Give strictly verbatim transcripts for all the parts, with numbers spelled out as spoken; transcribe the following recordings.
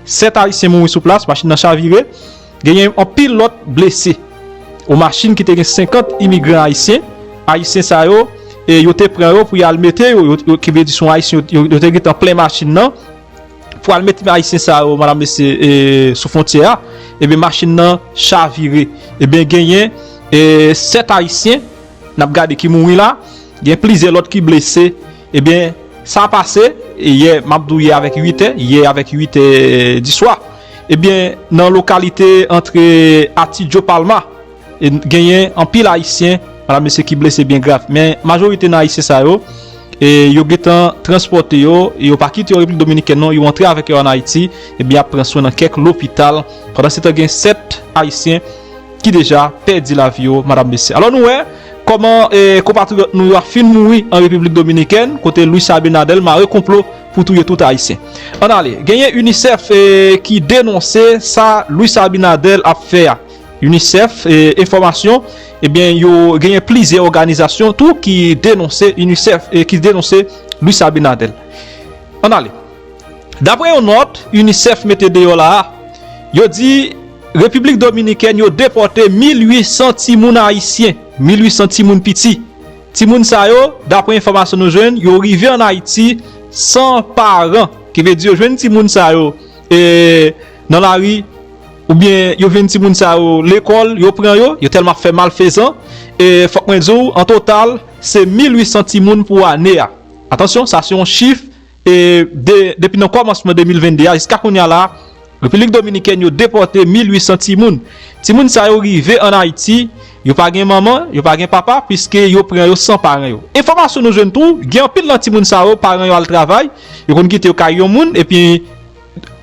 Sèt Ayisyen mouri sou plas, machin nan chavire. Genyen anpil lòt blese. Yon machin ki te gen senkant imigran ayisyen. Ayisyen sa yo, e yo te pran yo pou y al mete yo, yo, yo, ki vle di se yon Ayisyen, yo, yo te gentan plen machin nan. Pou al mete Ayisyen sa yo, madanm, mesye, e, sou fwontyè a, ebyen, machin nan chavire. Ebyen, genyen, e, sèt Ayisyen, n ap gade ki mouri la, gen plizyè lòt ki blese. Ebyen, sa pase, e, yè, m ap di w yè avèk uit è, yè avèk uit è di swa. Ebyen, nan lokalite antre Atidjo Palma, e, genyen anpil Ayisyen, madanm, mesye, ki blese byen grav. Men, majorite nan Ayisyen sa yo, e, yo gentan transpòte yo, e yo pa kite yo Repiblik Dominikèn non, yo antre avèk yo ann Ayiti, ebyen, y ap pran swen nan kèk lopital. Pandan se tan, gen sèt Ayisyen ki deja pèdi lavi yo, madanm, mesye. Alò, nou wè kòman, e, konpatriyòt nou yo ap fin mouri an Repiblik Dominikèn, kote Luis Abinader mare konplo pou touye tout Ayisyen. Ann ale, genyen UNICEF, e, ki denonse sa Luis Abinader ap fè a. UNICEF, e, enfòmasyon, ebyen, yo genyen plizyè òganizasyon tou ki denonse UNICEF, e, ki denonse Luis Abinader. Ann ale. Daprè yon nòt UNICEF mete deyò la a, yo di Repiblik Dominikèn yo depòte mil uit san timoun ayisyen, mil uit san timoun piti. Timoun sa yo, daprè enfòmasyon nou jwenn, yo rive ann Ayiti san paran. Ki vle di yo jwenn timoun sa yo, e, nan lari, oubyen yo jwenn timoun sa yo lekòl, yo pran yo, yo tèlman ap fè malfezan. E fòk mwen di w, an total, se mil uit san timoun pou ane a. Atansyon, sa se yon chif, e, de, depi nan kòmansman de mil venn de a jiska kounye a la, Repiblik Dominikèn yo depòte mil uit san timoun. Timoun sa yo rive ann Ayiti, yo pa gen manman, yo pa gen papa, piske yo pran yo san paran yo. Enfòmasyon nou jwenn tou, gen anpil nan timoun sa yo, paran yo al travay, yo konn kite yo kay yon moun, epi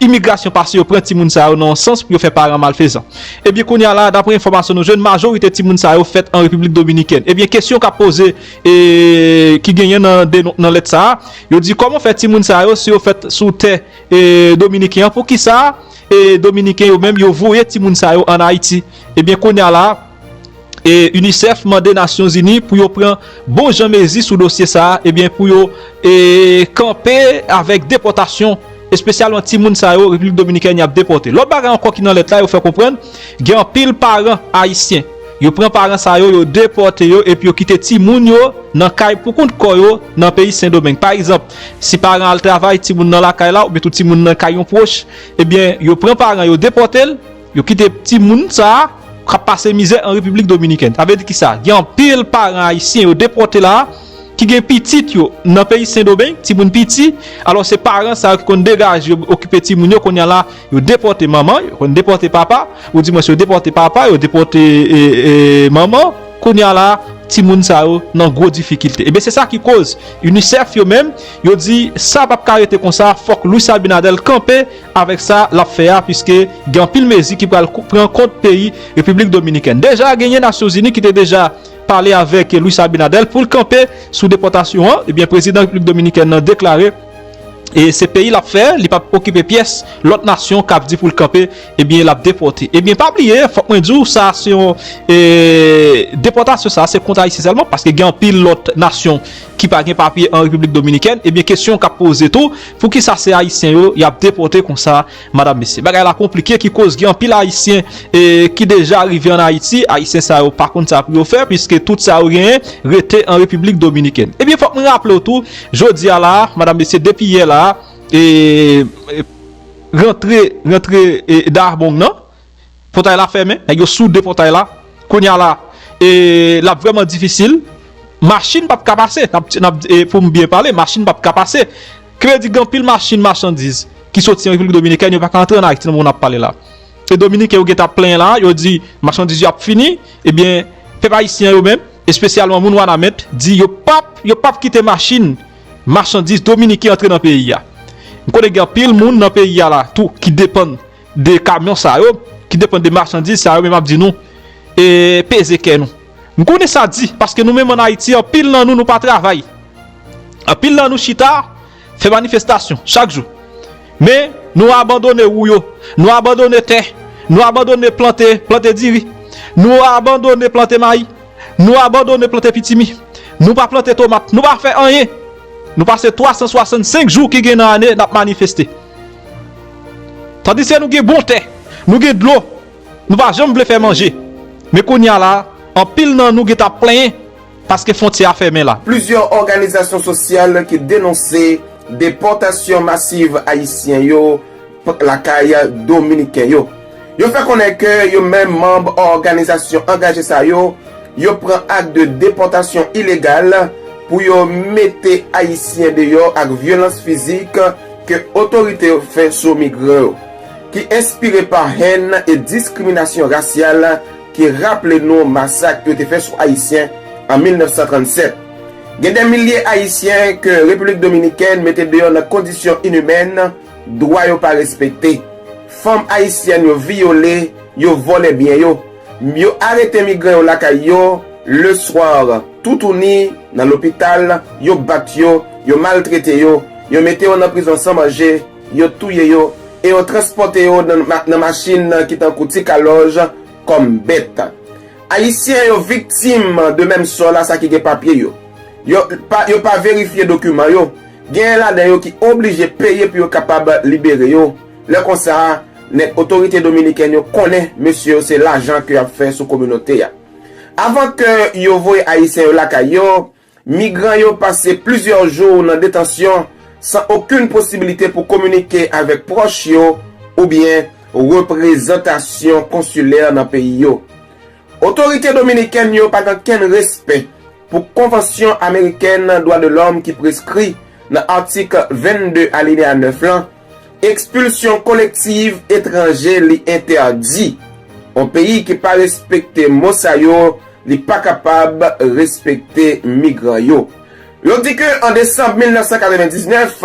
imigrasyon pase yo pran timoun sa yo nan yon sans pou yo fè paran malfezan. Ebyen, kounye a la, daprè enfòmasyon nou jwenn, majorite timoun sa yo fèt an Repiblik Dominikèn. Ebyen, kesyon k ap poze, e, ki genyen nan, denon- nan lèt sa a, yo di kòman fè timoun sa yo, si yo fèt sou tè, e, dominiken an, poukisa, e, dominiken yo menm, yo voye timoun sa yo ann Ayiti? Ebyen, kounye a la, e, UNICEF mande Nasyonzini pou yo pran bon jan mezi sou dosye sa a, ebyen, pou yo, e, kanpe avèk depòtasyon, espesyalman timoun sa yo, Repiblik Dominikèn y ap depòte. Lòt bagay ankò ki nan lèt la, yo fè konprann, gen anpil paran ayisyen. Yo pran paran sa yo, yo depòte yo, epi yo kite timoun yo nan kay pou kont kò yo nan peyi Sendomeng. Pa egzanp, si paran al travay, timoun nan lakay la, oubyen tou timoun nan kay yon pwòch, ebyen, yo pran paran yo, depòte l, yo kite timoun sa a k ap pase mizè an Repiblik Dominikèn. Sa vle di kisa? Gen anpil paran ayisyen yo depòte la, ki gen pitit yo nan peyi Sendomeng, timoun piti. Alò, se paran sa yo ki konn degaje yo, okipe timoun yo, kounye a la, yo depòte manman, yo konn depòte papa, ou di mwen, yo depòte papa, yo depòte, e, e, manman, kounye a la, timoun sa yo nan gwo difikilte. Ebyen, se sa ki koz UNICEF yo menm, yo di sa p ap ka rete konsa, fòk Luis Abinader kanpe avèk sa l ap fè a, piske gen anpil mezi ki pral kou- pran kont peyi Repiblik Dominikèn. Deja, genyen Nasyonzini ki te deja pale avèk Luis Abinader pou l kanpe sou depòtasyon an. Ebyen, prezidan Repiblik Dominikèn nan deklare, e se peyi l ap fè, li p ap okipe pyès lòt nasyon k ap di pou l kanpe, ebyen, l ap depòte. Ebyen, pa bliye, fòk mwen di w, sa se yon, e, depòtasyon sa, se kont Ayisyen sèlman, paske gen anpil lòt nasyon ki pa gen papye an Repiblik Dominikèn. Ebyen, kesyon k ap poze tou, poukisa se Ayisyen yo y ap depòte konsa, madanm, mesye? Bagay la konplike, ki koz gen anpil Ayisyen, e, ki deja rive ann Ayiti, Ayisyen sa yo pa konn sa pou yo fè, piske tout sa yo genyen rete an Repiblik Dominikèn. Ebyen, fòk mwen raple w tou, jodi a la, madanm, mesye, depi yè la, e, e, rantre, rantre, e, Dahbong nan, pòtay la fèmen, nèg yo soude pòtay la. Kounye a la, e, l ap vrèman difisil. Machin p ap ka pase, n ap, n ap, e, pou m byen pale, machin p ap ka pase. Ki vle di gen anpil machin machandiz ki soti an Repiblik Dominikèn, yo pa ka antre ann Ayiti nan moman n ap pale la. E Dominiken yo gentan ap plenyen la, yo di machandiz yo ap fini, ebyen, pèp ayisyen yo menm, espesyalman moun Wanament, di yo p ap, yo p ap kite machin machandiz dominiken antre nan peyi a. M konnen gen anpil moun nan peyi a la tou ki depann de kamyon sa yo, ki depann de machandiz sa yo, men m ap di nou, e, peze kè nou. M konnen sa di, paske nou menm ann Ayiti, anpil nan nou, nou pa travay. Anpil nan nou chita, fè manifestasyon, chak jou. Men, nou abandone wou yo, nou abandone tè, nou abandone plante, plante diri, nou abandone plante mayi, nou abandone plante pitimi, nou pa plante tomat, nou pa fè anyen. Nou pase twa san swasannsenk jou ki gen nan ane, n ap manifeste. Tandiske nou gen bon tè, nou gen dlo, nou pa janm vle fè manje. Men kounye a la, anpil nan nou gentan ap plenyen paske fwontyè a fèmen la. Plizyè òganizasyon sosyal ki denonse depòtasyon masiv Ayisyen yo lakay Dominiken yo. Yo fè konnen ke yo menm manm òganizasyon angaje sa yo, yo pran ak de depòtasyon ilegal pou yo mete Ayisyen deyò ak vyolans fizik ke otorite yo fè sou migran yo, ki enspire pa hèn e diskriminasyon rasyal ki raple nou masak yo te fè sou Ayisyen an mil nèf san trannsèt. Gen de milye Ayisyen ke Repiblik Dominikèn mete deyò nan kondisyon inimèn, dwa yo pa respekte. Fanm ayisyèn yo vyole, yo vòlè byen yo. Yo arete migran yo lakay yo, leswa, toutouni, nan lopital, yo bat yo, yo maltrete yo, yo mete yo nan prizon san manje, yo touye yo, e yo transpòte yo nan, ma- nan machin ki tankou ti kalòj, kòm bèt. Ayisyen yo viktim de menm sò la, sa ki gen papye yo. Yo pa, yo pa verifye dokiman yo. Genyen ladan yo ki oblije peye pou yo kapab libere yo. Lè konsa, nèg otorite dominikèn yo konnen mesye yo se lajan ke y ap fè sou kominote a. Avan ke yo voye Ayisyen yo lakay yo, migran yo pase plizyè jou nan detansyon san okenn posibilite pou kominike avèk pwòch yo oubyen reprezantasyon konsilè nan peyi yo. Otorite dominikèn yo pa gen kenn respè pou Konvansyon Amerikèn Dwa de Lòm ki preskri nan atik vennde alineya nèf lan, ekspilsyon kolektiv etranje li entèdi. On peyi ki pa respekte mo sa yo, li pa kapab respekte migran yo. Yo di ke an desanm mil nèf san katrevendiznèf,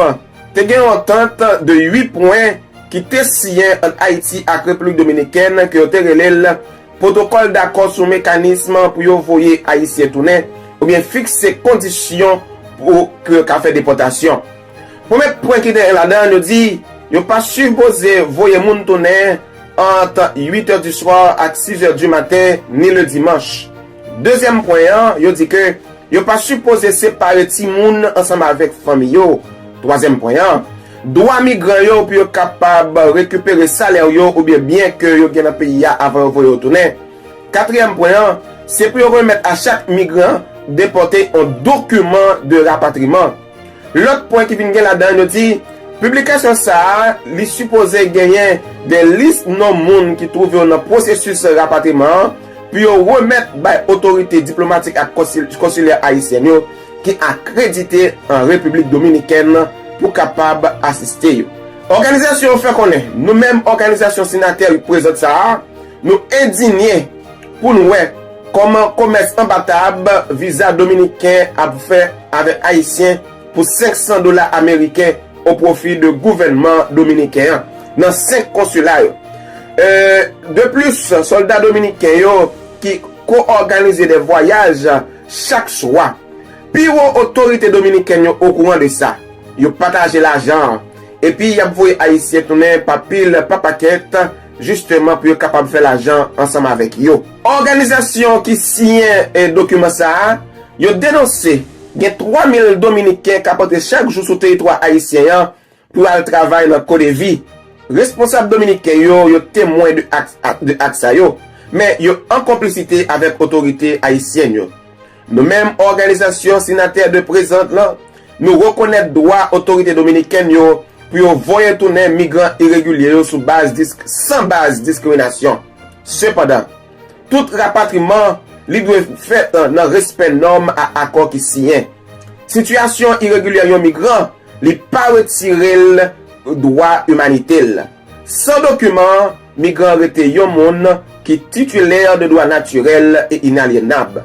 te gen yon antant de uit pwen ki te siyen ant Ayiti ak Repiblik Dominikèn ke yo te rele l Pwotokòl dakò sou mekanism pou yo voye Ayisyen tounen oubyen fikse kondisyon pou ke yo ka fè depòtasyon. Premye pwen ki te gen ladan, yo di yo pa sipoze voye moun tounen ant uit è di swa ak sis è di maten, ni le dimanch. Dezyèm pwen an, yo di ke yo pa sipoze separe timoun ansanm avèk fanmi yo. Twazyèm pwen an, dwa migran yo pou yo kapab rekipere salè yo oubyen byen ke yo gen nan peyi a avan yo voye yo tounen. Katriyèm pwen an, se pou yo remèt a chak migran depòte yon dokiman de rapatriman. Lòt pwen ki vin gen ladan, yo di piblikasyon sa a, li sipoze genyen de lis non moun ki twouve yo nan pwosesis rapatriman an pou yo remèt bay otorite diplomatik ak konsil- konsilè ayisyèn yo ki akredite an Repiblik Dominikèn pou kapab asiste yo. Òganizasyon yo fè konnen, nou menm òganizasyon siyatè prezant sa a, nou endinye pou n wè kòman komès anbatab viza dominiken ap fè avèk ayisyen pou senk san dola ameriken o pwofi de gouvènman dominiken an nan senk konsila yo. E, de plis, sòlda dominiken yo ki ko-òganize de vwayaj chak swa. Pi wo otorite dominikèn yo okouran de sa. Yo pataje lajan an. Epi y ap voye ayisyen tounen pa pil, pa pakèt, jisteman pou yo kapab fè lajan ansanm avèk yo. Òganizasyon ki siyen, e, dokiman sa a, yo denonse gen twa mil dominiken k ap antre chak jou sou teritwa ayisyen an pou al travay nan Kodevi. Responsab dominiken yo, yo temwen de ak, de ak sa yo, men yo an konplisite avèk otorite ayisyèn yo. Nou menm òganizasyon siyatè de prezant lan, nou rekonèt dwa otorite dominikèn yo pou yo voye tounen migran iregilye yo sou baz disk, san baz diskriminasyon. Sepandan, tout rapatriman li dwe fèt nan respè nòm a akò ki siyen. Sitiyasyon iregilye yon migran, li pa retire l dwa imanite l. San dokiman, migran rete yon moun ki titilè de dwa natirèl e inalyenab.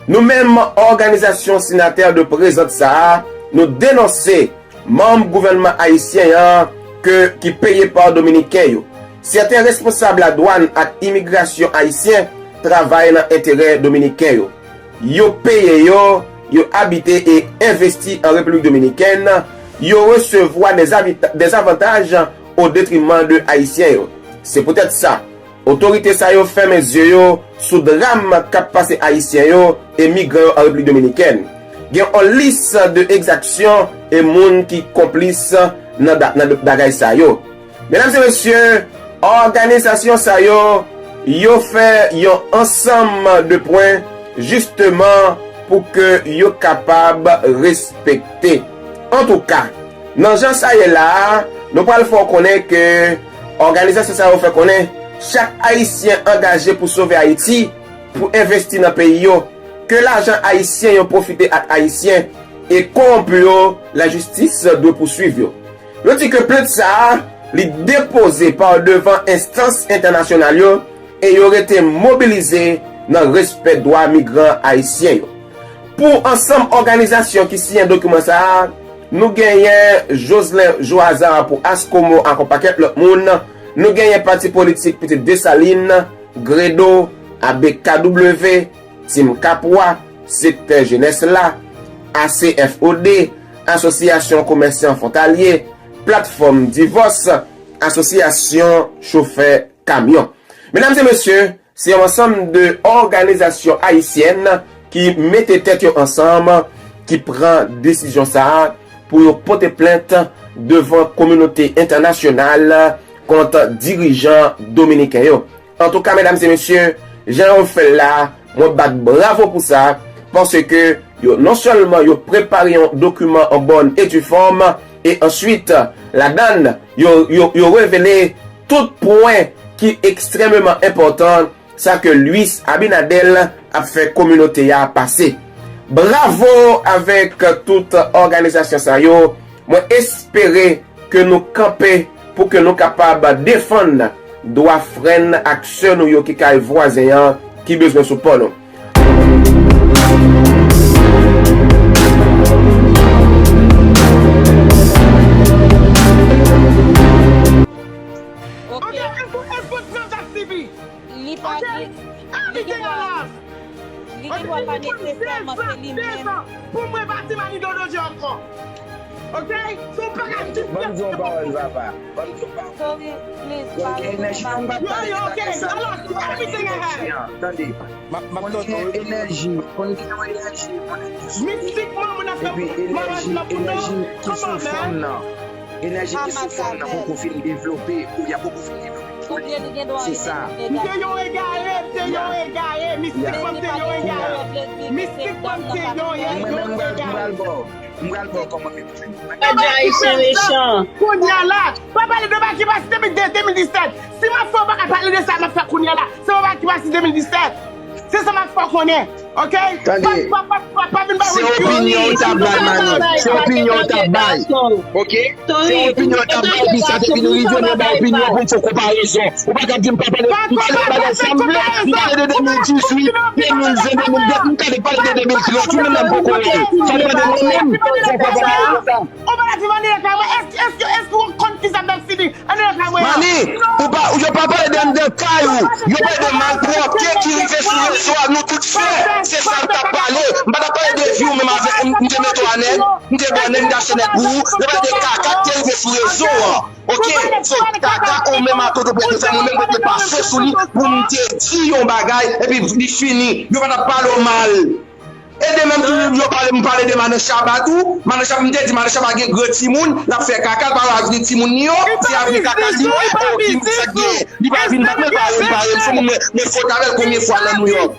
Nou menm òganizasyon siyatè de prezant sa a, nou denonse manm gouvènman ayisyen an ke, ki peye pa dominiken yo. Sèten responsab ladwàn ak imigrasyon ayisyen travay nan enterè dominiken yo. Yo peye yo, yo abite e envesti an Repiblik Dominikèn, yo resevwa de zavantaj o detriman de ayisyen yo. Se poutèt sa, otorite sa yo fèmen zye yo sou dram k ap pase ayisyen yo e migran yo an Repiblik Dominikèn. Gen yon lis de egzaksyon e moun ki konplis nan, nan bagay sa yo. Medam e mesye, òganizasyon sa yo, yo fè yon ansanm de pwen jisteman pou ke yo kapab respekte. Antouka, nan jan sa ye la a, nou pral fè w konnen ke òganizasyon sa yo fè konnen chak Ayisyen angaje pou sove Ayiti, pou envesti nan peyi yo, ke lajan ayisyen yo pwofite ak Ayisyen e kowonpi yo, lajistis dwe pouswiv yo. Yo di ke plent sa a, li depoze pa devan enstans entènasyonal yo e yo rete mobilize nan respè dwa migran ayisyen yo. Pou ansanm òganizasyon ki siyen dokiman sa a, nou genyen Jocelyn Joazar pou Ascomo ak yon pakèt lòt moun, nou genyen pati politik Pitit Desalin, Gredo, A B K W, Team Kapwa, Sektè Jenès la, A C F O D, Asosyasyon Komèsan Fwontalye, Platfòm Divòs, Asosyasyon Chofè Kamyon. Medam e mesye, se yon ansanm de òganizasyon ayisyèn ki mete tèt yo ansanm, ki pran desizyon sa a pou yo pote plent devan kominote entènasyonal kont dirijan dominiken yo. Antouka, medam e mesye, jan yo fè l la, mwen bat bravo pou sa, paske yo non sèlman yo prepare yon dokiman an bòn e di fòm, e answit, ladan l, yo, yo, yo revele tout pwen ki ekstrèmeman enpòtan, sa ke Luis Abinader ap fè kominote a pase. Bravo avèk tout òganizasyon sa yo. Mwen espere ke nou kanpe pou ke nou kapab defann dwa frè n ak sè nou yo ki kay vwazen an ki bezwen sou pò nou. Ok. Li pa gen, li gen dwa, li gen dwa pa nesesèman se li menm. Pou mwen pa di Manny Dodo Dye ankò. Ok? So w pa ka di. Ban m di yon pawòl papa. Ban m di yon pawòl. Sorry, please, pardon. Yo, yo, ok. Alò, everything I have. Tande. Konn gen enèji, konn gen yon enèji, konn gen yon enèji. Mistikman, moun ap fè. Epi enèji, enèji ki sou fanm nan. Enèji ki sou fanm nan poko fin devlope, koulye a poko fin devlope. Se sa. M te yon egare, m te yon egare, mistikman m te yon egare. Mistikman m te yon egare. Mwen menm m pral, m pral ba w, m pral ba w kòman m. Kounye a la, pa pale de bagay ki pase depi de, de mil disèt. Si m ap fè yon bagay pale de sa, m ap fè kounye a la. Se yon bagay ki pase de mil disèt. Se sa m ap fè w konnen. Ok? Tande. Se opinyon w t ap bay, Manny. Se opinyon w t ap bay. Ok? Se opinyon w t ap bay, epi sa te vin rive, mwen bay opinyon pou m fè konparezon. Ou pa ka di m pa pale, m pale bagay sa m vle. M pale de de mil dizuit, de mil ven, de mil ven, m ka pale de de mil trant, ou menm nan m poko rele. Sa depann de mwen menm, fò w konprann sa. Ou pa la di Manny lakay mwen, èske, èske, èske ou konn kisa m t ap sibi anndan lakay mwen an? Manny, ou pa, yo pa pale de anndan kay ou, yo pale de malpwòpte ki rive sou rezo a, nou tout fè, se sa m t ap pale. M pa t ap pale de vi w menm avè m, m te mete w a nèg, m te ba w nèg, m te achte nèg pou ou, yo pale de kaka ki te rive sou rezo an. Ok? So, kaka ou menm a Toto Pètè fè, mwen menm mwen te pase sou li pou m te di yon bagay, epi li fini, yo pa t ap pale w mal. E de menm tou, yo pale, m pale de Manouche Abba tou. Manouche Abba, m te di Manouche Abba gen gwo timoun, l ap fè kaka, l pa vle avni timoun li yo, se avni kaka li yo, e okenn sa k genyen. Li pa vin bat mwen, pa rele m, pa rele m, se moun mwen, mwen fote avè l konbyen fwa nan New York.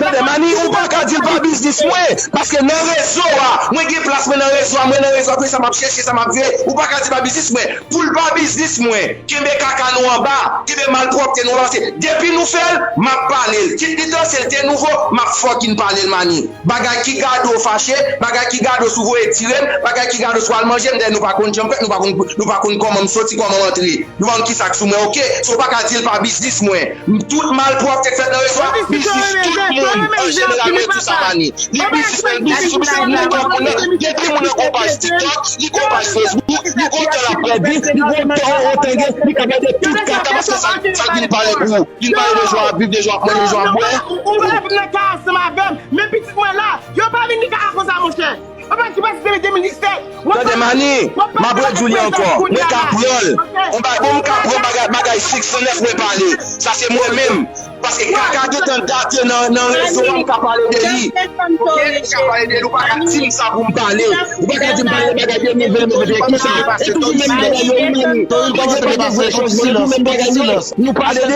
Tande, Manny, ou pa ka di l pa biznis mwen, paske nan rezo a, mwen gen plas mwen nan rezo a, mwen nan rezo a, se sa m ap chèche, se sa m ap veye, ou pa ka di l pa biznis mwen. Pou l pa biznis mwen, kenbe kaka nou anba, kenbe malpwòpte nou anba, paske depi nou fè l, m ap pale l. Kit li danse l te nouvo, m ap fucking pale l, Manny. Bagay ki gade w fache, bagay ki gade w si w voye tire m, bagay ki gade w si w al manje m, dayè nou pa konn jan m fèt, nou pa konn, nou pa konn kòman m soti, kòman m antre. Nou pa konn kisa k sou mwen, ok? So, w pa ka di l pa biznis mwen. Tout malpwòpte k fèt nan rezo a, biznis tout moun an jeneral, mwen di sa, Manny. Li biznis mwen, li biznis mwen, li biznis mwen, li biznis mwen. Depi moun nan gon paj TikTok, li gon paj Facebook, li gon tan l ap pèdi, li gon tan ou tande, li ka pèdi tout kaka paske sa, sa l vin pale pou ou. Vin pale de jan w ap viv, de jan w ap manje, de jan w ap bwè. Ou pa vin nan kay ansanm avè m, men pitit mwen la, yo pa vin nan kay konsa, monchè. Ou pa ki pase depi de mil disèt. Tande, Manny, m ap redi w li ankò. Mwen ka pran l. Yon bagay, bon, m ka pran bagay, bagay six cent nèf mwen pale. Sa se mwen menm. Paske kaka gentan date nan, nan rezo a, m ka pale de li. Ok, m ka pale de li, ou pa ka di m sa pou m pale. Ou pa ka di m pale bagay de nouvèl, nouvèl, kisa? E toujou menm bagay yo, Mani. Ou pa ka di m vre chanjman, toujou menm bagay yo. Nou pale de,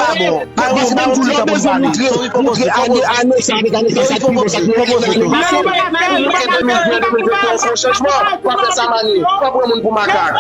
paske ban m di w, lè w bezwen moutre, moutre ane, ane sa avèk ane sa, sa ki pi bon, sa ki pi bon. Fè chanjman, pa fè sa, Mani. Pa pran moun pou makak.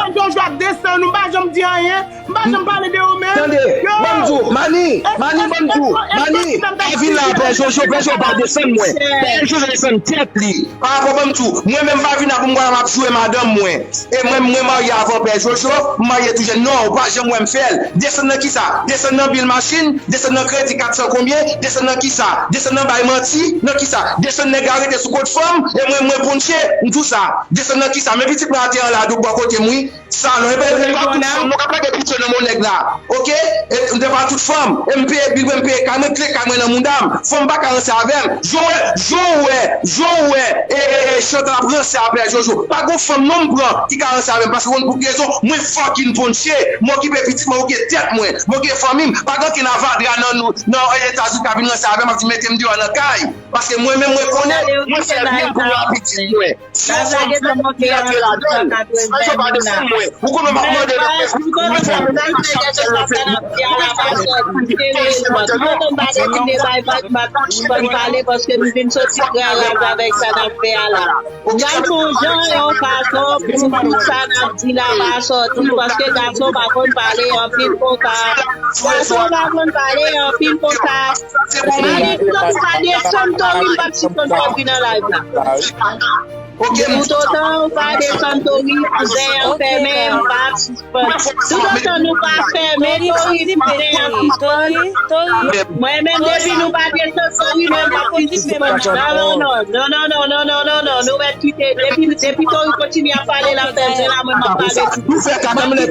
Tande, ban m di w, Mani, Mani, ban m di w, Mani, pa vin la, Pè Jojo, Pè Jojo pa desann mwen. Pè Jojo desann tèt li. Pa rapò, ban m di w, mwen menm pa vin la pou m kwè m ap joure madanm mwen. E mwen, mwen marye avan Pè Jojo, m marye tou jèn. Non, ou pa janm wè m fè l. Desann nan kisa? Desann nan bil machin, desann nan kredi kat san konbyen, desann nan kisa? Desann nan bay manti, nan kisa? Desann nèg la rete sou kont fanm, e mwen, mwen ponche, m di w sa. Desann nan kisa? Men pitit mwen atè an la, dou bò kote m, wi. Sa non, e pa, e pa tout fanm non k ap lage pito nan men nèg la. Ok? E m te pa tout fanm. E m peye bil mwen, m peye kay mwen, kle kay mwen nan mouda m. Fanm pa ka ranse avè m. Jan w wè, jan w wè, jan w wè, e, e, e, Chantal ap ranse avè Jojo. Pa gon fanm non m pran ki ka ranse avè m, paske konn pou ki rezon, mwen fucking ponche. Mwen okipe pitit mwen, okipe tèt mwen, mwen okipe fanmi m. Pa gen okenn avadra nan, nan Etazini k ap vin ranse avè m, ap di mete m deyò nan kay. Paske mwen menm mwen konnen, mwen fè byen pou mwen pitit mwen. Si yon fanm vle, li antre ladan l. Sa yo pa desann mwen. Ou konnen m ap mande nan Facebook, mwen fè mwen chak sèl nan Facebook. Mwen fè mwen chak sèl nan Facebook. Mwen konn pale ki te bay, bay, bay, konn pale paske m vin soti gran raj avèk sa n ap fè a la. Jan pou jan yon fason pou tout sa n ap di la pa sòti, paske gason pa konn pale anpil konsa. Gason pa konn pale anpil konsa. Mani, si w pa desann Tori, m p ap sispann Tori nan live la. Toutotan ou pa desann Tori, kouzen an fèmen, m p ap sispann. Toutotan nou pa fèmen Tori, kouzen an sispann. Mwen menm, depi nou pa desann Tori, mwen m p ap sispann. Non, non, non, non, non, non, non, non, non, non, nou mèt kite. Depi, depi Tori kontinye ap pale, l ap fè zen la, mwen m ap pale tou. Nou fè kanmenm lè